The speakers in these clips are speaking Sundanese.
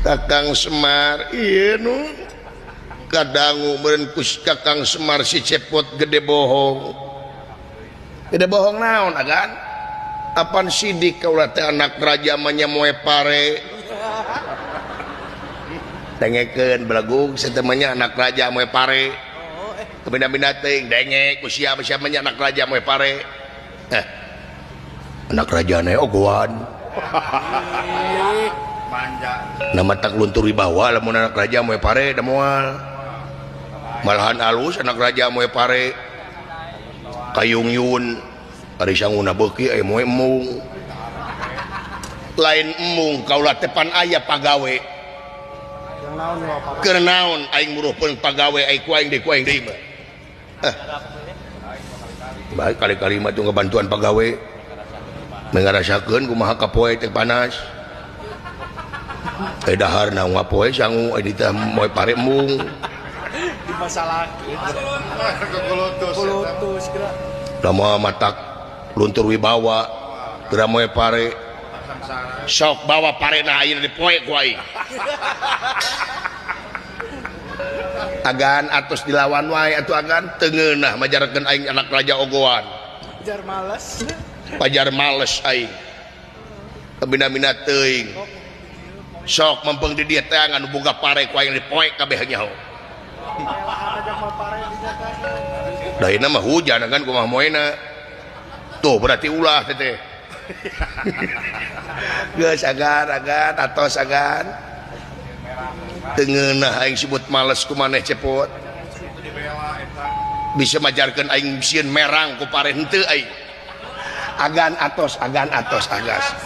Kakang Semar ieu nu kadangu meureun kus Kakang Semar si Cepot gede bohong. Gede bohong naon agan? Apan sidik kaula teh anak raja mah nya moe pare. Dengekeun belagung satemanya anak raja moe pare. Kebina-bina teuing dengek ku siapa siapa nya anak raja moe pare. Anak raja na ogoan. Nama tak luntur wibawa lamun anak raja moe pare da moal. Malahan alus anak raja moe pare. Kayung yun ari sanguna beuki aya moe embung. Lain embung kaula teh pan aya pagawe. Keur naon aing muruhkeun pagawe ai ku aing deui ku aing deui mah. Baik kali-kali mah tuh ngebantuan pagawe. Ngarasakeun kumaha kapoe teh panas. Dahar na ngapoe sangu di teh moe pare embung. Dimasalahkeun. Kulutus geura. Lama matak luntur wibawa geura moe pare. Sok bawa parena ayeuna dipoe ku aing. Agan atos dilawan wae atuh agan teu ngeunah majarkeun aing anak raja ogoan. Pajar males. Pajar males aing. Kabina-bina teuing. Sok mempeng di dieu teh anu boga pare ku aing dipoe kabeh nyaho. Da ieu mah hujan kan kumaha moena. Tuh berarti ulah teh teh. Geus agan agan atos agan. Teu ngeunah aing sebut males ku maneh Cepot. Bisa majarkeun aing sieun merang ku pare henteu aing. Agan atos agan atos agas.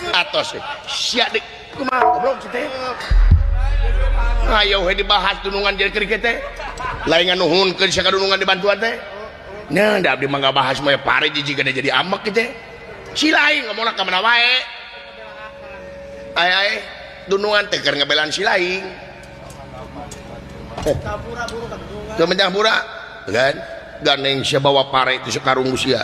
Atos sia deuk kumaha goblok teh. Ayo we dibahas dunungan jadi keur teh. Lain nganuhunkeun sia kadunungan dibantuan teh. Nah, da abdi mah ngabahas moe pare jiji gede jadi amek teh. Si lain ngomongna ka mana wae. Ai ai dunungan teh keur ngabelaan si lain. Teu menjang pura, kan? Gandeng sia bawa pare itu sekarung sia.